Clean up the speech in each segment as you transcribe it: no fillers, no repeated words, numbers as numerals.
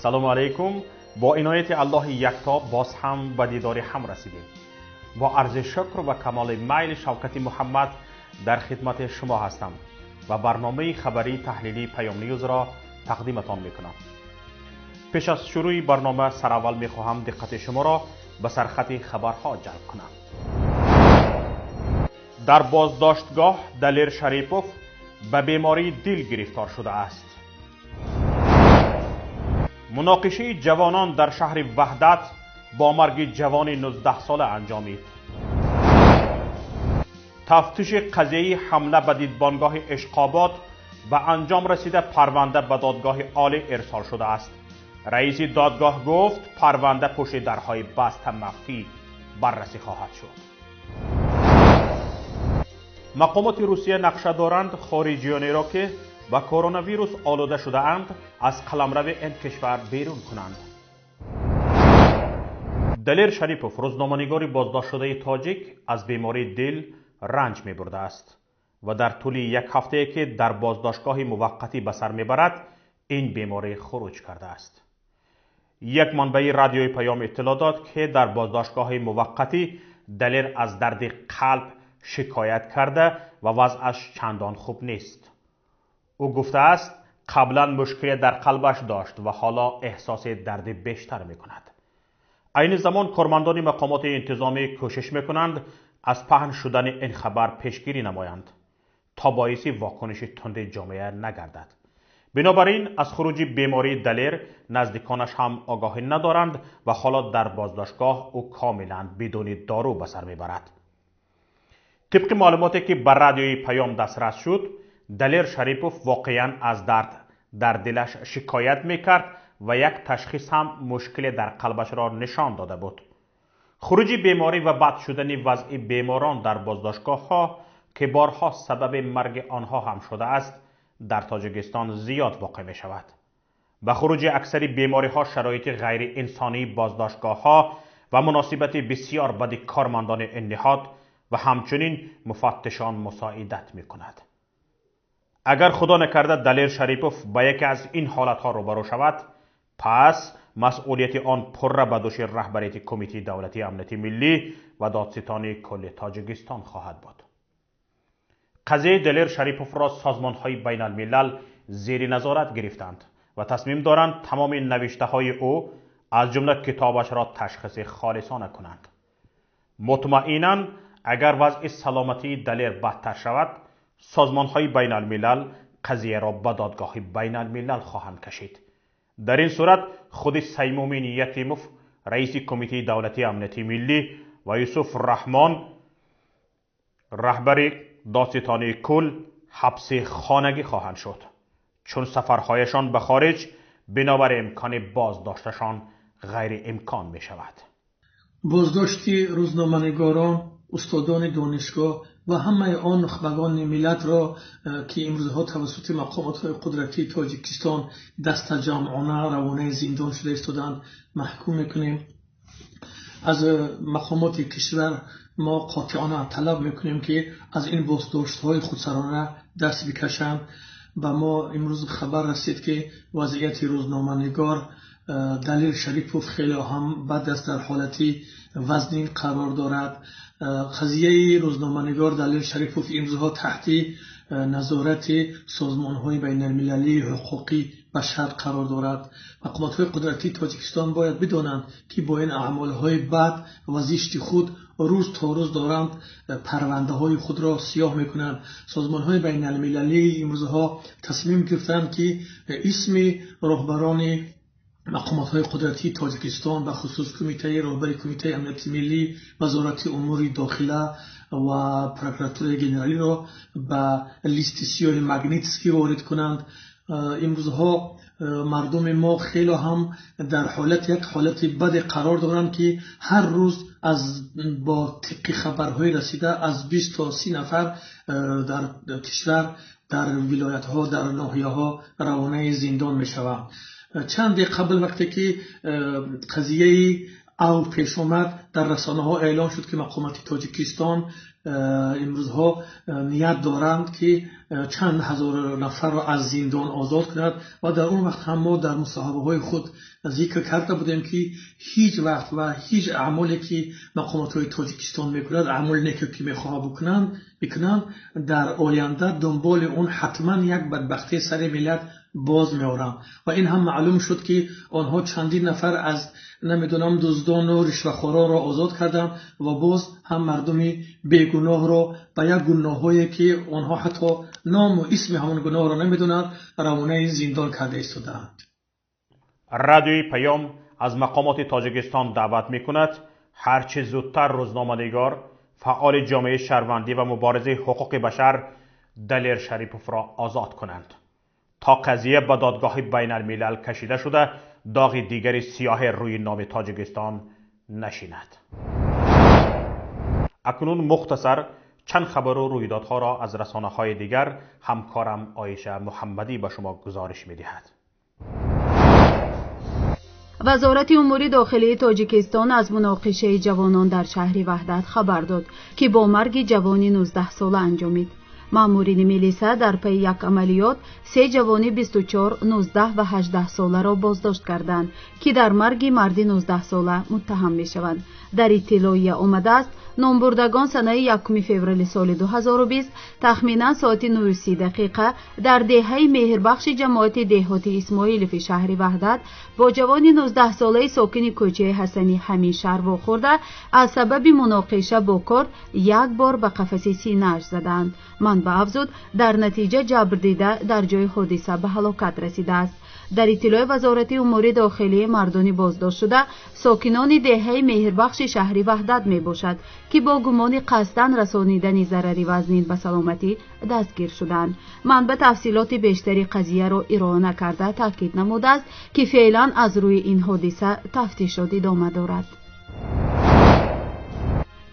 Салому алайкум. Бо инояти Аллоҳи якто боз ҳам ба дидори ҳам расидем. Бо арзи шукр ва камоли майл Шавкати Муҳаммад дар хидмати шумо ҳастам ва барномаи хабарии таҳлилии Паём Ньюзро тақдиматон мекунам. Пеш аз шурӯи барнома сараввал мехоҳам диққати шуморо ба сархати хабарҳо ҷалб кунам. Дар боздоштгоҳ Далер Шарипов ба бемории дил гирифтор шудааст. Муноқишаи ҷавонон дар шаҳри Ваҳдат бо марги ҷавони 19-сола анҷомид. Тафтиши қазияи ҳамла ба дидбонгоҳи Ишқобод ба анҷом расида, парванда ба додгоҳи олӣ ирсол шудааст. Раиси додгоҳ гуфт, парванда пушти дарҳои баста махфӣ баррасӣ хоҳад шуд. Мақомоти Русия нақша доранд хориҷиёнеро, ки ба коронавирус олуда шудаанд, аз қаламрави ин кишвар берун кунанд. Далер Шарипов, рӯзноманигори боздоштшудаи тоҷик, аз бемории дил ранҷ мебурдааст ва дар тӯли як ҳафтае, ки дар боздоштгоҳи муваққатӣ ба сар мебарад, ин беморӣ хуруҷ кардааст. Як манбаи радиои Паём иттилоъ дод, ки дар боздоштгоҳи муваққатӣ Далер аз дарди қалб шикоят карда ва вазъаш чандон хуб нест. Ӯ гуфтааст, қаблан мушкиле дар қалбаш дошт ва ҳоло эҳсоси дарди бештар мекунад. Айни замон кормандони мақомоти интизомӣ кӯшиш мекунанд аз паҳн шудани ин хабар пешгирӣ намоянд, то боиси вокуниши тунди ҷомеа нагардад. Бинобар ин аз хуруҷи бемории Далер наздиконаш ҳам огоҳӣ надоранд ва ҳоло дар боздоштгоҳ ӯ комилан бидуни дору ба сар мебарад. Тибқи маълумоте, ки ба радиои Паём дастрас шуд, Далер Шарипов воқеан аз дард дар дилаш шикоят мекард ва як ташхис ҳам мушкиле дар қалбашро нишон дода буд. Хуруҷи беморӣ ва бад шудани вазъи беморон дар боздоштгоҳҳо, ки борҳо сабаби марги онҳо ҳам шудааст, дар Тоҷикистон зиёд воқеъ мешавад. Ба хуруҷи аксари бемориҳо шароити ғайриинсонии боздоштгоҳҳо ва муносибати бисёр бади кормандони ин ниҳод ва ҳамчунин муфаттишон мусоидат мекунад. Агар худо накарда Далер Шарипов ба яке аз ин ҳолатҳо рӯбарӯ шавад, пас масъулияти он пурра ба дӯши раҳбарияти Кумитаи давлатии амнияти миллӣ ва додситони кулли Тоҷикистон хоҳад буд. Қазияи Далер Шариповро созмонҳои байналмилал зери назорат гирифтанд ва тасмим доранд тамоми навиштаҳои ӯ, аз ҷумла китобашро, ташхиси холисона кунанд. Мутмаинан, агар вазъи саломатии Далер бадтар шавад, созмонҳои байналмилал қазияро ба додгоҳи байналмилал хоҳанд кашид. Дар ин сурат худи Саймумин Ятимов, раиси Кумитаи давлатии амнияти миллӣ, ва Юсуф Раҳмон, раҳбари додситонии кул, ҳабси хонагӣ хоҳанд шуд, чун сафарҳояшон ба хориҷ бинобар имкони боздошташон ғайриимкон мешавад. Боздошти рӯзноманигорон, устодони донишгоҳ ва ҳамаи он нухбагони миллатро, ки имрӯзҳо тавассути мақомотҳои қудратии Тоҷикистон дастаҷамъона равонаи зиндон шуда истодаанд, маҳкум мекунем. Аз мақомоти кишвар мо қотеона талаб мекунем, ки аз ин боздоштҳои худсарона даст бикашанд. Ба мо имрӯз хабар расид, ки вазъияти рӯзноманигор Далер Шарипов хеле ҳам бад аст, дар ҳолати вазнин қарор дорад. Қазияи рӯзноманигор Далер Шарипов имрӯзҳо таҳти назорати созмонҳои байналмилалии ҳуқуқи башар қарор дорад. Мақомотҳои қудратии Тоҷикистон бояд бидонанд, ки бо ин аъмолҳои бад ва зишти худ рӯз то рӯз доранд парвандаҳои худро сиёҳ мекунанд. Созмонҳои байналмилалии имрӯзҳо тасмим гирифтанд, ки исми роҳбарони мақомотҳои қудратии Тоҷикистон, ба хусус кумитаи роҳбари Кумитаи амнияти миллӣ, Вазорати умури дохила ва Прокуратураи генералиро ба листи сиёҳи Магнитский ворид кунанд. Имрӯзҳо мардуми мо хеле ҳам дар ҳолати як ҳолати баде қарор доранд, ки ҳар рӯз аз бо тибқи хабарҳои расида аз 20 то 30 нафар дар кишвар, дар вилоятҳо, дар ноҳияҳо равонаи зиндон мешаванд. Чанде қабл, вақте ки қазияи ав пеш омад, дар расонаҳо эълон шуд, ки мақомоти Тоҷикистон имрӯзҳо ният доранд, ки чанд ҳазор нафарро аз зиндон озод кунад ва дар он вақт ҳам мо дар мусоҳибаҳои худ зикр карда будем, ки ҳеҷ вақт ва ҳеҷ аъмоле ки мақомотҳои Тоҷикистон мекунад, аъмоли неке ки мехоҳад бикунанд, дар оянда дунболи он ҳатман як бадбахтии сари миллат боз меоранд. Ва ин ҳам маълум шуд, ки онҳо чандин нафар аз намедонам дуздону ришвахоронро озод карданд ва боз ҳам мардуми бегуноҳро ба як гуноҳҳое ки онҳо ҳатто ному исми ҳамон гуноҳро намедонанд, равонаи зиндон карда истодаанд. Радиои Паём аз мақомоти Тоҷикистон даъват мекунад ҳарчи зудтар рӯзноманигор, фаъоли ҷомеаи шаҳрвандӣ ва муборизаи ҳуқуқи башар Далер Шариповро озод кунанд, то қазия ба додгоҳи байналмилал кашида шуда доғи дигари сиёҳе рӯи номи Тоҷикистон нашинад. Акнун мухтасар чанд хабару рӯйдодҳоро аз расонаҳои дигар ҳамкорам Оиша Муҳаммадӣ ба шумо гузориш медиҳад. Вазорати умури дохилии Тоҷикистон аз муноқишаи ҷавонон дар шаҳри Ваҳдат хабар дод, ки бо марги ҷавони 19-сола анҷомид. Маъмурини милиса дар пайи як амалиёт се ҷавони 24, 19 ва 18 соларо боздошт карданд, ки дар марги марди 19-сола муттаҳам мешаванд. Дар иттилоия омадааст, номбурдагон санаи 1 феврали соли 2020 тахминан соати 9:30 дар деҳаи Меҳрбахши ҷамоати деҳоти Исмоилови шаҳри Ваҳдат бо ҷавони 19-солаи сокини кӯчаи Ҳасани ҳамин шаҳр вохӯрда, аз сабаби муноқиша бо корд як бор ба қафаси синааш заданд. Манбаъ афзуд, дар натиҷа ҷабрдида дар ҷои ҳодиса ба ҳалокат расидааст. Дар иттилои Вазорати умури дохилӣ мардони боздоштшуда сокинони деҳаи Меҳрбахши шаҳри Ваҳдат мебошад, ки бо гумони қасдан расонидани зарари вазнин ба саломатӣ дастгир шуданд. Манбаъ тафсилоти бештари қазияро ироа накарда таъкид намудааст, ки феълан аз рӯи ин ҳодиса тафтишот идома дорад.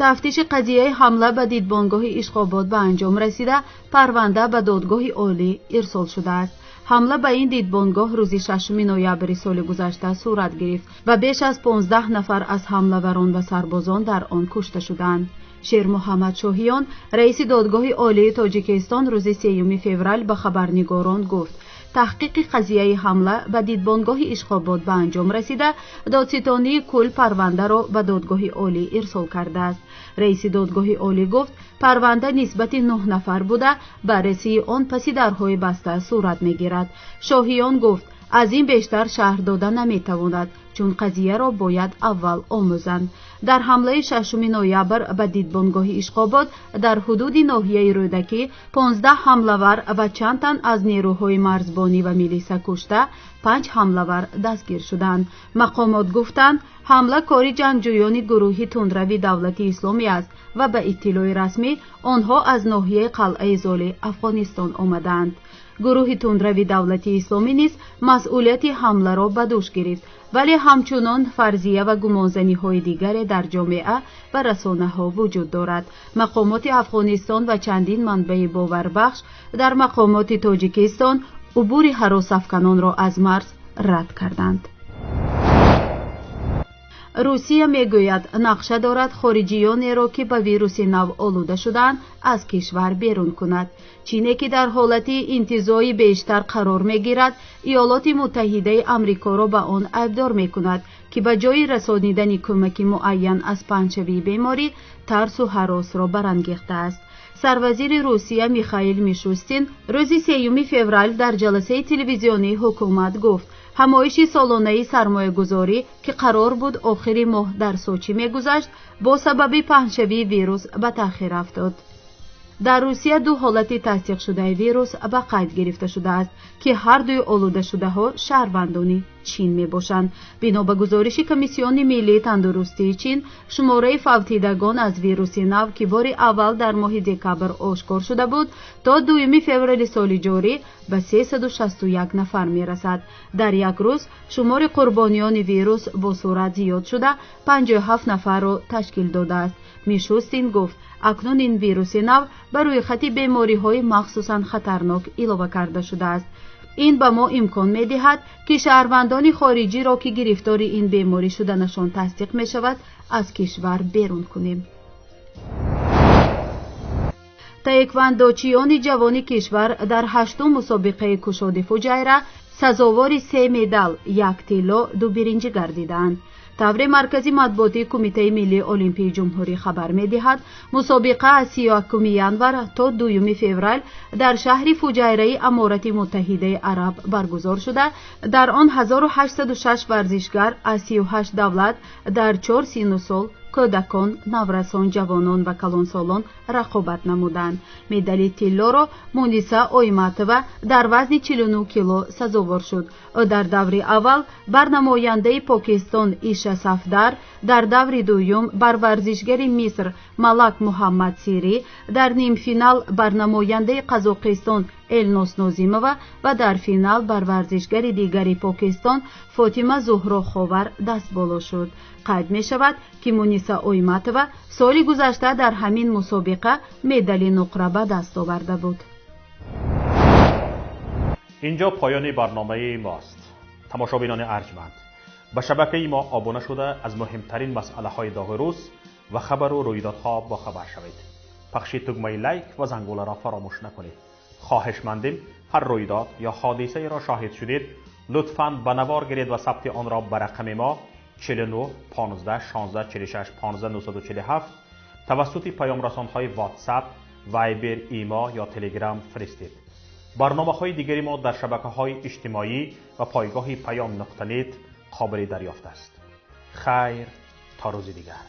Тафтиши қазияи ҳамла ба дидбонгоҳи Ишқобод ба анҷом расида, парванда ба додгоҳи олӣ ирсол шудааст. Ҳамла ба ин дидбонгоҳ рӯзи 6 ноябри соли гузашта сурат гирифт ва беш аз 15 нафар аз ҳамлаварон ва сарбозон дар он кушта шуданд. Шермуҳаммад Шоҳиён, раиси додгоҳи олии Тоҷикистон, рӯзи 3 феврал ба хабарнигорон гуфт, таҳқиқи қазияи ҳамла ба дидбонгоҳи Ишқобод ба анҷом расида, додситонии кул парвандаро ба додгоҳи олӣ ирсол кардааст. Раиси додгоҳи олӣ гуфт, парванда нисбати 9 нафар буда, баррасии он паси дарҳои баста сурат мегирад. Шоҳиён гуфт, аз ин бештар шарҳ дода наметавонад, чун қазияро бояд аввал омӯзанд. Дар ҳамлаи 6 ноябр ба дидбонгоҳи Ишқобод дар ҳудуди ноҳияи Рӯдакӣ 15 ҳамлавар ва чанд тан аз нерӯҳои марзбонӣ ва милиса кушта, 5 ҳамлавар дастгир шуданд. Мақомот гуфтанд, ҳамла кори ҷангҷӯёни гурӯҳи тундрави Давлати Исломӣ аст ва ба иттилои расмӣ онҳо аз ноҳияи Қалъаи Золи Афғонистон омадаанд. Гурӯҳи тундрави Давлати Исломӣ низ масъулияти ҳамларо ба дӯш гирифт, вале ҳамчунон фарзия ва гумонзаниҳои дигаре дар ҷомеа ва расонаҳо вуҷуд дорад. Мақомоти Афғонистон ва чандин манбаи боварбахш дар мақомоти Тоҷикистон убури ҳаросафканонро аз марз рад карданд. Русия мегӯяд, нақша дорад хориҷиёнеро, ки ба вируси нав олуда шудаанд, аз кишвар берун кунад. Чине ки дар ҳолати интизои бештар қарор мегирад, Иёлоти Муттаҳидаи Амрикоро ба он айбдор мекунад, ки ба ҷои расонидани кӯмаки муайян аз паҳншавии беморӣ тарсу ҳаросро барангехтааст. Сарвазири Русия Михаил Мишустин рӯзи 3 феврал дар ҷаласаи телевизионии ҳукумат гуфт, ҳамоиши солонаи сармоягузорӣ, ки қарор буд охири моҳ дар Сочи мегузашт, бо сабаби паҳншавии вирус ба таъхир афтод. Дар Русия ду ҳолати тасдиқшудаи вирус ба қайд гирифта шудааст, ки ҳар дуи олудашудаҳо шаҳрвандони Чин мебошанд. Бино ба гузориши Комиссиони миллии тандурустии Чин, шумораи фавтидагон аз вируси нав, ки бори аввал дар моҳи декабр ошкор шуда буд, то 2 феврали соли ҷорӣ ба 361 нафар мерасад. Дар як рӯз шумори қурбониёни вирус бо суръат зиёд шуда, 57 нафарро ташкил додааст. Мишустин гуфт, акнун ин вируси нав ба рӯйхати бемориҳои махсусан хатарнок илова карда шудааст. Ин ба мо имкон медиҳад, ки шаҳрвандони хориҷиро, ки гирифтори ин беморӣ шуданашон тасдиқ мешавад, аз кишвар берун кунем. Таеквондочиёни ҷавони кишвар дар ҳаштум мусобиқаи кушоди Фуҷайра сазовори се медал, як тилло, ду биринҷӣ гардиданд. Тавре Маркази матбуотии Кумитаи миллии олимпии ҷумҳурӣ хабар медиҳад, мусобиқа аз 31 январ то 2 феврал дар шаҳри Фуҷайраи Аморати Муттаҳидаи Араб баргузор шуда, дар он 1806 варзишгар аз 38 давлат дар чор синну сол, кӯдакон, наврасон, ҷавонон ва калонсолон рақобат намуданд. Медали тиллоро Муниса Ойматова дар вазни 49 кило сазовор шуд. Ӯ дар даври аввал бар намояндаи Покистон Иша Сафдар, дар даври дуюм бар варзишгари Миср Малак Муҳаммад Сирӣ, дар нимфинал бар намояндаи Қазоқистон Элнос Нозимова ва дар финал бар варзишгари дигари Покистон Фотима Зуҳро Ховар дастболо шуд. Қайд мешавад, ки Муниса Ойматова соли гузашта дар ҳамин мусобиқа медали нуқра ба даст оварда буд. Инҷо поёни барномаи мост. Тамошобинони арҷманд, ба шабакаи мо обуна шуда, аз муҳимтарин масъалаҳои доғи рӯз ва хабару рӯйдодҳо бохабар шавед. Пахши тугмаи лайк ва зангуларо фаромӯш накунед. Хоҳишмандем, ҳар рӯйдод ё ҳодисаеро шоҳид шудед, лутфан ба навор гиред ва сабти онро ба рақами мо 49 15 16 46 15 947 тавассути паёмрасонҳои WhatsApp, Viber, Имо ё Telegram фиристед. Барномаҳои дигари мо дар шабакаҳои иҷтимоӣ ва пойгоҳи паём нуқта нет қобили дарёфт аст. Хайр, то рӯзи дигар.